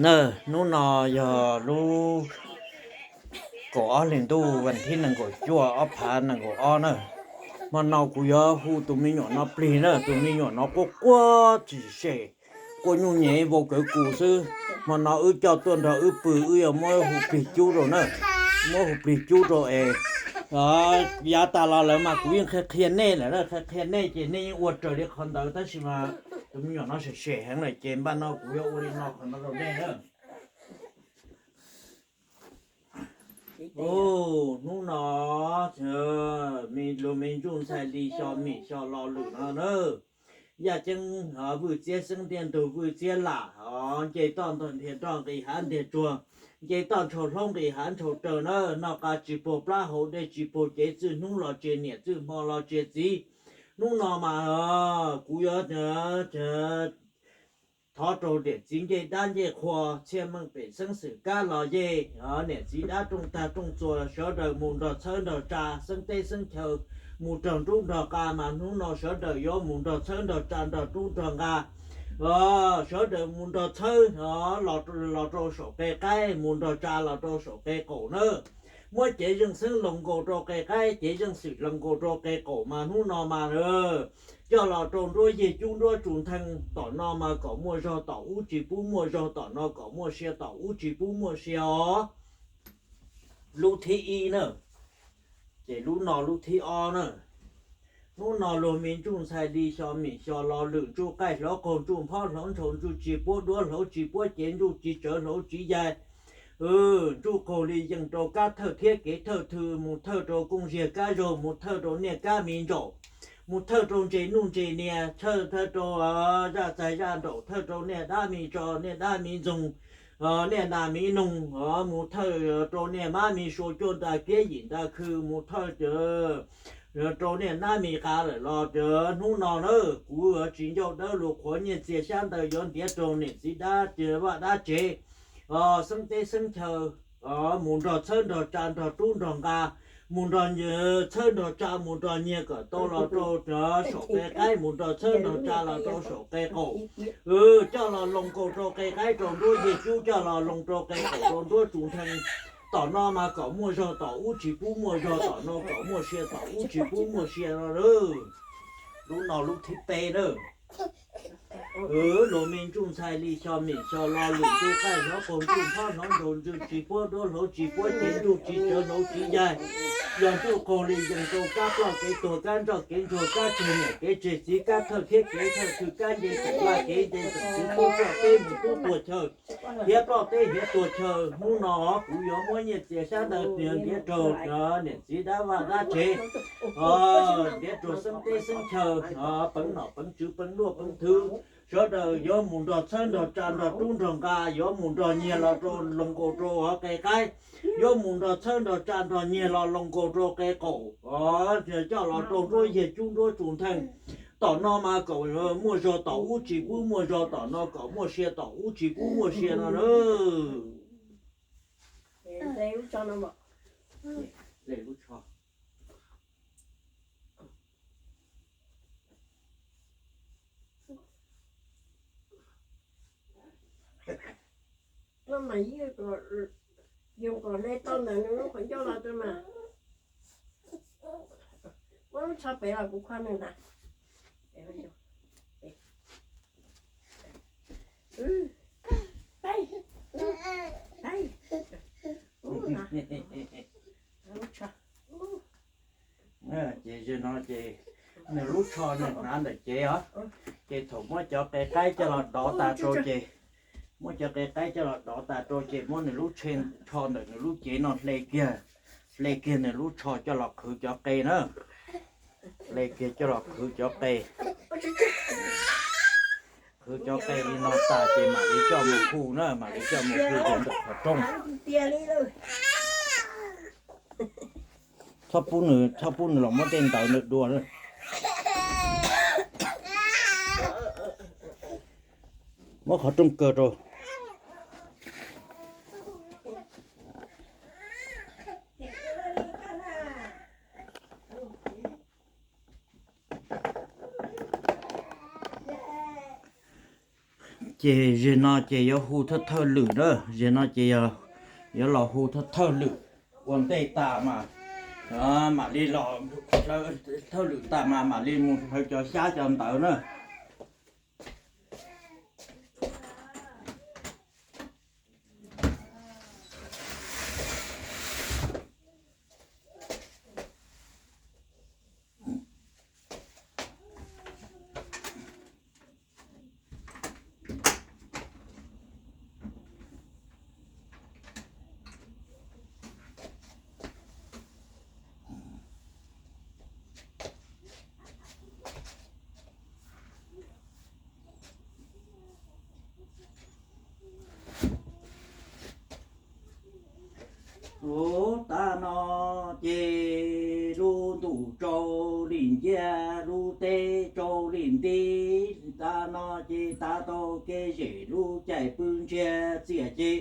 Na, hnub no yog lub kaum ob hlis ntuj vas thib nees nkaum cuaj ob phav nees nkaum ob na. Hmo no kuv yuav hu tus me nyuam no plig na, tus me nyuam no quaj quaj tsis sem, quaj nyuj nyem vau kawv kus xwb. Hmo no wb coj tuaj nrog wb pw, wb yuav muab hu plig cub rau na, muab hu plig cub rau es yav tas los lawm mas kuv yeej qhia qhia nej lawm na, qhia qhia nej ces nej yeej ua raws li qhov ntawd, tab sis mas tus me nyuam no sem sem heev lawm ces npaj no kuv yuav ua li no qhov no rau nej na. Hnub no luag me ntsuj ntxhais li xyo mim xyo lo lwm no na. Yaj ceeb vwj txiab xeeb ntiag ntug vwj txiab lam, nce toj nrog nqis hav ntiag tsuag, nce toj ntshaus hlaub nqis hav ntshaus raws na, noj qa tsis puag plab haus dej tsis puag cev, txwj hnub los tsis niam txwj hmo los tsis txiv. Hnub no mas kuv yuav thov rau niam txiv ncej dab ncej qhua, txhiaj meej pem xeeb xwm kab los yej, niam txiv dab rooj tag rooj txuas sawv daws mus nrog txhawb nrog tsa, xeeb teb xeeb chaw mus nrog nruab nrog qa, mas hnub no sawv daws yuav mus nrog txhawb nrog tsa nrog nruab nrog nqa. Sawv daws mus nrog txhawb los rau saum qe qaib, mus nrog tsa los rau saum qe qaum na. Muab cev zeej xeeb loos nkaus rau qe qaib, cev zeej xwm loos nkaus rau qe qaum, mas hnub no mas coj los rau nruab yig cub nruab tsu ntheej, tom no mas kom muaj zog tom ub tsis pub muaj zog, tom no kom muaj sia tom ub tsis pub muaj sia os. Lub thib ib na, ces lub no lub thib ob na. Hnub no luag me ntsuj ntxhais li xyo mim xyo lo lwm, ntsuj qaij hlauv qaug ntsuj nphob hlauv ntshaus, ntsuj tsis puab duab hlauv tsis puab cev, ntsuj tsis tsawv hlauv tsis yaig, ntsuj qaug li yees rau kab thawj thiab kev thawj thw, mus thawj rau kooj ziag kab zaug, mus thawj rau niaj kab me ntsaum, mus thawj rau ntses nuj ntses nias, thawj thawj rau zaj txais zaj nraum, thawj rau niaj dab me tso niaj dab me ntxoog, niaj nas me noog, mus thawj rau niaj mab me sua cuaj nta kiab yim nta khw, mus thawj rau niaj nab me qa lawm los hnub no na, kuv yuav tsis ncauj dawb lus qhuav nyiaj txiag xyab ntawv yuav ntiav rau niam txiv dab vaj dab tsev, xeeb teb xeeb chaw, mus nrog txhawb nrog tsa nrog rub nrog nqa, mus nrog txhawb nrog tsa mus nrog nyiag kom tau los rau saum qe qaib, mus nrog txhawb nrog tsa los rau saum qe qaum. Coj los loos nkaus rau qe qaib rau nruab yig cub, coj los loos rau qe qaum rau nruab tsu ntheej. Tom no mas kom muaj zog tom ub tsis pub muaj zog, tom no kom muaj sia tom ub tsis pub muaj sia no. Lub no lub thib peb na. Luag me ntsuj ntxhais li xyo mim xyo lo lwm, ntsuj qaij hlauv qaug ntsuj nphob hlauv ntshaus, ntsuj tsis puab duab hlauv tsis puab cev, ntsuj tsis tsawv hlauv tsis yaig, yog ntsuj qaug li yees rau kab ploj kev tuag, kab ntsoj kev ntsuag, kab tseg niam kev tseg txiv, kab thawj thiab kev thawj thw, kab nce tawm laj kev nce tawm txiv, tub ploj teb mus tub tuag chaw, hiav ploj teb hiav tuag chaw. Hnub no kuv yuav muab nyiaj txiag xyab ntawv ntiav raug niam txiv dab vaj dab tsev, ntiav raug xeeb teb xeeb chaw, peev nom peev tswv peev luaj peev thwv. Sawv daws yuav mus nrog txhawb nrog tsa nrog rub nrog nqa, yuav mus nrog nyiag los rau loos nkaus rau qe qaib, yuav mus nrog txhawb nrog tsa nrog nyiag los loos nkaus rau qe qaum, coj los rau nruab yig cub nruab tsu ntheej. Tom no mas kom muaj zog tom ub tsis pub muaj zog, tom no kom muaj sia tom ub tsis pub muaj sia no na. Koj mas yeej kom, yeej kom hle tau ntawm nws lub qhov ncauj los rau mas. Muab lub tsho pem los kuv kho nws ntag. Lub tsho. Ces zaum no ces nws lub tsho nws hnav ntawm cev os. Ces thaum muab cov qe qaib coj los dov tas rau ces, muab cov qe qaib coj los dov tas rau ces muab nws lub tsho ntawm nws lub cev no hle kiag, hle kiag nws lub tsho coj los qhwv cov qe na. Hle kiag coj los qhwv cov qe. Qhwv cov qe li no tas ces mam li coj mus hu na, mam li coj mus hu rau ntawm qhov rooj. Txhob pub nws, txhob pub nws los muab tej ntawv ntawd dua. Muab qhov rooj kaw rau. Ces zaum no ces yuav hu thawj thawj lwm na, zaum no ces yuav los hu thawj thawj lwm ua ntej tas mas, mam li los, thawj lwm tas mas mam li mus hlawv cov xyab cov ntawv na. Ub, tav no ces lub ntuj rau li nciab, lub teb rau li nti. Tav no ces tav tau kev zem lub caij pw ntsiag txiaj ci,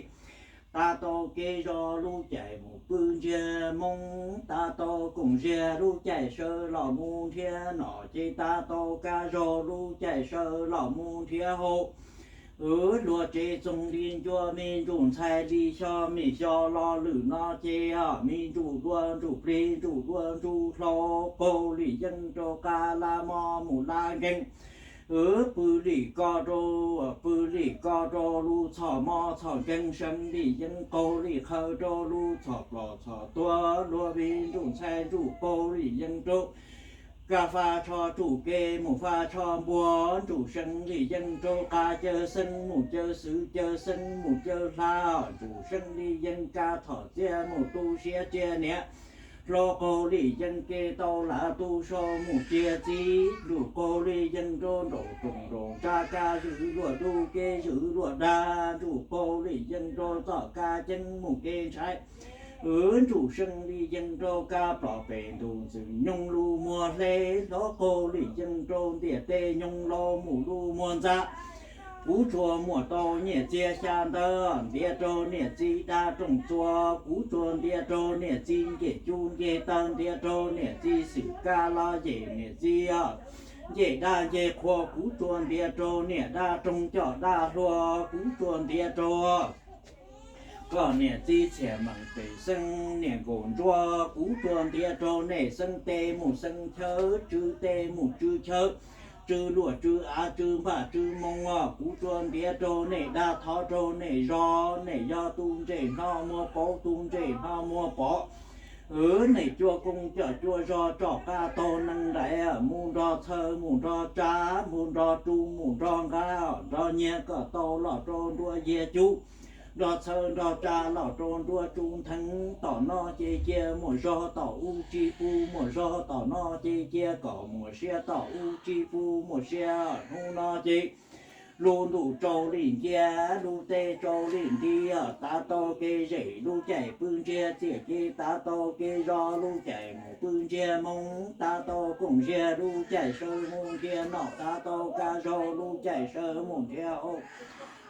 tav tau kev zos lub caij mus pw ntsiag moo, tav tau koom ziag lub caij sawv los mus nrhiav noj ces tav tau kab zog lub caij sawv los mus nrhiav haus. Luag tsev txoog li ncua, me ntsuj ntxhais li xyo, me xyo lo lwm no ces me ntsuj dua ntsuj plig, ntsuj dua ntsuj hlau, qaug li yeeb rau qab lab mob mus lab nkeeg. Pw li ko rau, pw li ko rau lub txhom mob txhom nkeeg, seev li yeeb qaug li qhawv rau lub txhom plom txhom tuag, luag me ntsuj ntxhais ntsuj qaug li yeeb rau kab faj tsho tsuj kev mus faj tsho npua, ntsuj seev li yeeb rau qab cawv xeeb mus cawv xwm, cawv xeeb mus cawv hlab, ntsuj seev li yeeb kab thom txiaj mus tu siav tsiaj niam, hlob qaug li yeeb kev tau lav tu sau mus tsiaj txiv, ntsuj qaug li yeeb rau nraum rooj nraum nrab kab zwm luaj dub kev zwm luaj dag, ntsuj qaug li yeeb rau txoj kab ceeb mus kev ntshai. Ntsuj seev li yeeb rau kab plom pem ntug ntxwg nyoog lub muag hle, hlob qaug li yeeb rau ntiaj teb nyoog laus mus lub muag ntxa. Kuv tsuas muaj tau nyiaj txiag xya ntawv ntiav rau niam txiv dab roog txua, kuv tsuas ntiav rau niam txiv ncej cub ncej taw, ntiav rau niam txiv xwm kab los yem niam txiv ncej dab ncej qhua, kuv tsuas ntiav rau niam dab roog coj dab hluas, kuv tsuas ntiav rau koj niam txiv txhiaj meem pem xeeb niam nkaum ntsuab, kuv tsuas ntiav rau nej xeeb teb mus xeeb chaw, tswv teb mus tswv chaw, tswv luaj tswv av tswv npaj tswv moo, kuv tsuas ntiav rau nej dab thov rau nej zog, nej yog tus ntsej hno muag paub tus ntsej hno muag pom. Nej cuab koob coj cuab zog rov qab taug neeg nraim, mus nrog txhawj mus nrog tsav, mus nrog ru mus nrog nqa, nrog nyiag kom tau los rau nruab yiag cub, nrog txhawj nrog tsav los rau nruab tsu ntheev. Tom no ces cia muaj zog, tom ub tsis pub muaj zog, tom no ces cia kom muaj siab, tom ub tsis pub muaj siab. Hnub no ces lub ntuj rau li nciab, lub teb rau li nti, tav tau kev zem lub caij pw ntsiag txiaj ci, tav tau kev zos lub caij mus pw ntsiag moo, tav tau koom ziag lub caij sawv mus nrhiav noj, tav tau kab zog lub caij sawv mus nrhiav haus.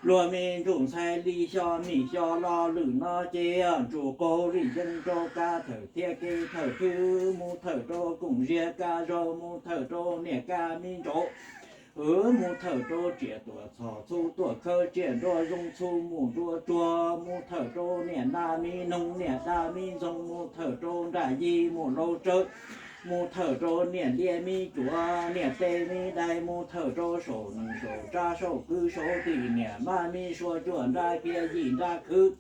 Luag me ntsuj ntxhais li xyo me xyo lo lwm no ces ntsuj qaug li yeeb rau kab thawm thiab kev thawm thwv, mus thawm rau koom ziag kab zog, mus thawm rau niam kab me ntsaum, mus thawm rau tsiaj tuaj txhoj txhu tuaj khawb tsiaj nruab zoov txhu mus nruab tsuag, mus thawm rau niam nab me noog, niam dab me ntxoog, mus thawm rau nraj yig mus laus tsawb, mus thawm rau niam liab me cuav, niam teb me dais, mus thawm rau saum nees saum tsav saum kwv saum tij, niam mab me suav cuaj nrab kiag yim nrab khwv,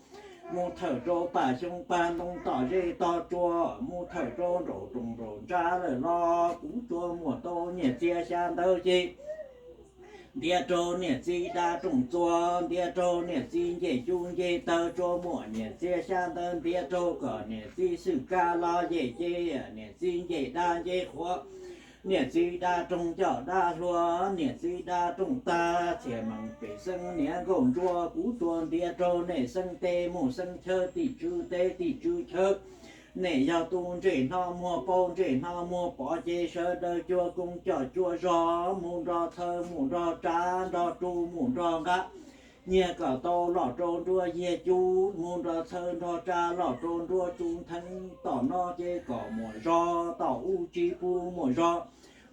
mus thawm rau paj xyoob paj ntoo tom zej tom tsua, mus thawm rau nraum rooj nraum nrab lawm los kuv tsuas muaj tau nyiaj txiag xya ntawv ces ntiav rau niam txiv dab rooj txua, ntiav rau niam txiv ncej cub ncej taw, tsuas muaj nyiaj txiag xya ntawv ntiav rau kom niam txiv xwm kab los yem ces niam txiv ncej dab ncej qhua, niam txiv dab roog coj dab hluas, niam txiv dab rooj tag, txhiaj meem pem xeeb niam nkaum ntsuab, kuv tsuas ntiav rau nej xeeb teb mus xeeb chaw, tim tswv teb tim tswv chaw. Nej yog tus ntsej hno muag paub ntsej hno muag pom ces sawv daws cuab koob coj cuab zog, mus nrog txhawj mus nrog tsav, nrog ru mus nrog nqa, nyiag kom tau los rau nruab yiag cub, mus nrog txhawj nrog tsav los rau nruab tsu ntheev. Tom no ces kom muaj zog, tom ub tsis pub muaj zog,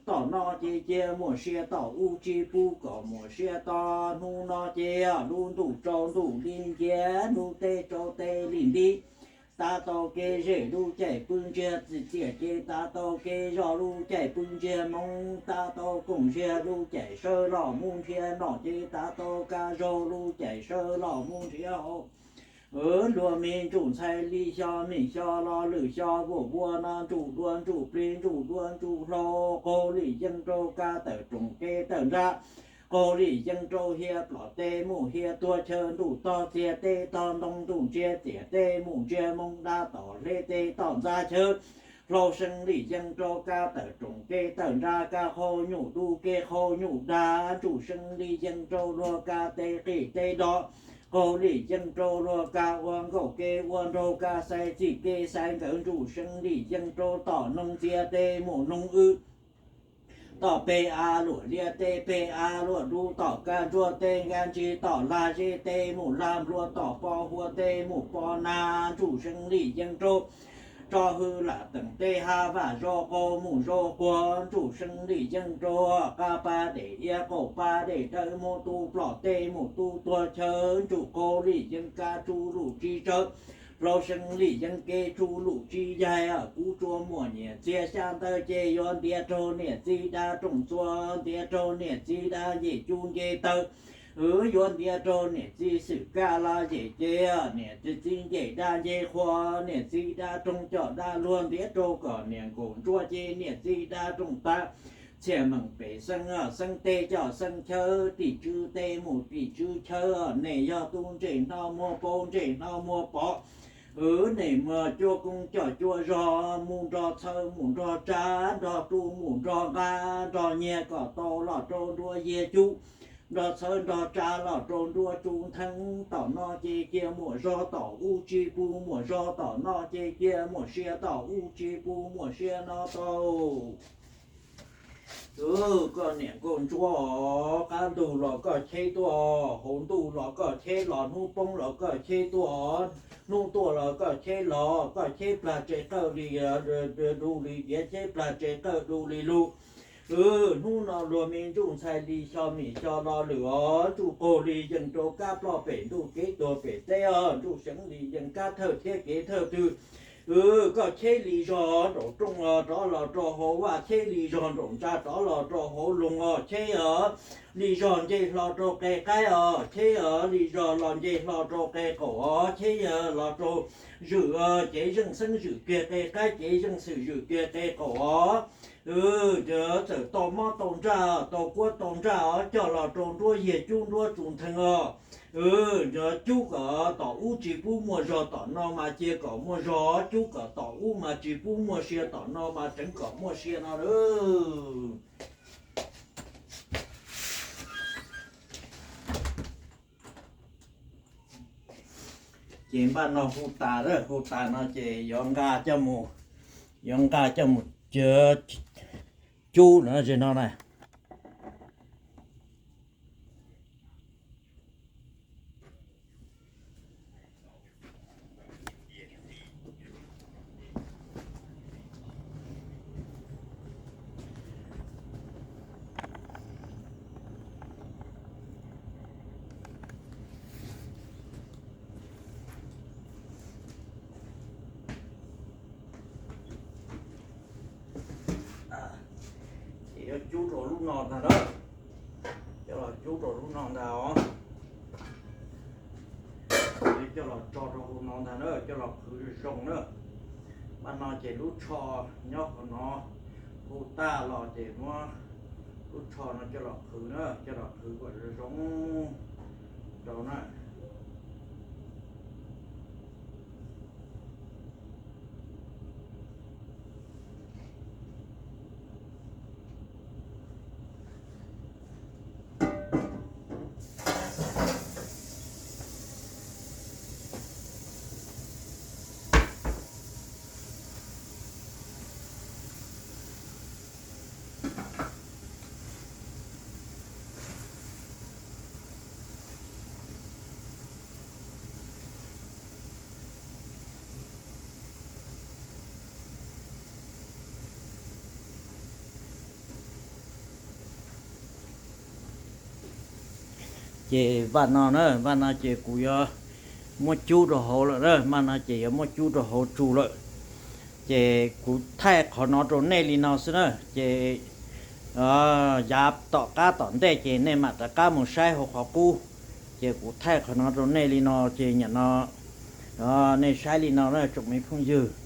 tom no ces cia muam sia tom ub tsis pub kom muam sia tom. Hnub no ces lub ntuj rau ntuj li nciab, lub teb rau teb li nti. Tav tau kev zem lub caij pw ntsiag txias ces tav tau kev zog lub caij pw ntsiag moo, tav tau koom ziag lub caij sawv los mus nrhiav nom ces tav tau kab zaug lub caij sawv los mus nrhiav hauv. Luag me ntsuj ntxhais li xyo mim xyo lo lwm xyo vuam vuas no ntsuj duab ntsuj plig ntsuj duab ntsuj hlau, qaug li yeeb rau kab tawm rooj kev tawm nrab, qaug li yeeb rau hiav plom teb mus hiav tuag chaw, ntuj tog txias teb tog ntoo, ntuj ntsiag txias teb mus ntsiag moo, dab tom hle teb tom ntxa chaw. Hlau seeb li yeeb rau kab tawm rooj kev tawm nrab, kab qhau nyuj dub kev qhau nyuj dag, ntsuj seeb li yeeb rau luag kab teb qij teb do, qaug li yeeb rau luag kab ua nkauj kev ua nraug, kab xaiv txij kev xaiv nkawm, ntsuj seeb li yeeb rau tom noog txias teb mus noog wb, tom peg av luam liab teb peg av luam dub, tom kab ntsuab teb kab ntsig, tom lag zeb teb mus lag npluag, tom pob huab teb mus pob nag, ntsuj seeb li yeeb rau tso hwj lam teem teb hab vaj zos qaug mus zos quag, ntsuj seeb li yeeb rau qab pab dej iab qaum pab dej dawb, mus tu plom teb mus tu tuag chaw, ntsuj qaug li yeeb kab tsuj lum tsis tsawv, hlau seeb li yeeb kev tsuj lum tsis yaig. Kuv tsuas muaj niam txiag xya ntawd ces yuav ntiav raug niam txiv dab rooj txuas, ntiav raug niam txiv dab nce cub nce taw, wb yuav ntiav raug niam txiv xwm kaj laj yem ces niam txiv nce dab nce qhua, niam txiv dab rooj coj dab luag, ntiav raug kom niam nkaum ntsuab ces niam txiv dab rooj tag. Txhiaj meem pem xeeb, xeeb teb coj xeeb chaw, tim tswv teb mus tim tswv chaw, nej yog tub ntsej hno muag paub ntsej hno muag pom, wb nej muag cuab koob coj cuab zog, mus nrog txhawb mus nrog tsa, nrog tub mus nrog nqa, nrog nyiag kom tau los rau nruab yiag cub, nrog txhawb nrog tsa los rau nruab tsu ntheeb. Tom no ces cia muam zog tom ub tsis pub muam zog tom no ces cia muam sia tom ub tsis pub muam sia no tau. Koj niam nkauj ntsuab os, qab ntug los koj cheb tuaj, hauv ntuj los koj cheb los, hnub poob los koj cheb tuaj, hnub tuaj los koj cheb los, koj cheb plag tse qawj li du li diav, cheb plag tse qawj du li lug. Hnub no luag me ntsuj ntxhais li xyo mim xyo lo lwm os, ntsuj qaug li yeej rau kab ploj pem ntuj kev tuag pem teb os, ntsuj seev li yeej kab thawj thiab kev thawj twg. Koj cheb li zog nraum rooj os, rov los rau hauv vaj, cheb li zog nraum ntsa, rov los rau hauv loog os, cheb os li zog nce hlo rau qe qaib os, cheb os li zog los nce hlo rau qe qaum os, cheb os los rau zwm os, cev zeej xeeb zwm kiag qe qaib, cev zeej xwm zwm kiag qe qaum os. Txawm tau mob tau nraj, tau kuab tau nraj os, coj los rau nruab yiag cub nruab tsu ntheeg os. Cub kom tom ub tsis pub muaj zog tom no mas cia kom muaj zog, cub kom tom ub mas tsis pub muaj sia tom no mas tseev kom muaj sia no lawm. Ces npaj no hu tas, hu tas no ces yuav nqa coj mus, yuav nqa coj mus cub no ze no na. Ces yuav cub rau lub no ntag na. Coj los cub rau lub no ntag os. Coj los tso rau hauv no ntag na, coj los qhwv zoo na. Npaj no ces lub tsho nyob qhov no, hu tag los ces muab lub tsho no coj los qhwv na, coj los qhwv kom zoo rau na. Ces vaj no na, vaj no ces kuv yuav muab cub rau hauv lawm na, vaj no ces yuav muab cub rau hauv tsu lawm. Ces kuv thaij qhov no rau nej li no xwb na, ces yav tom qab tom ntej ces nej mam rov qab mus saib hauv qhov qub. Ces kuv thaij qhov no rau nej li no, ces nim no nej saib li no na tsoom me phooj ywg.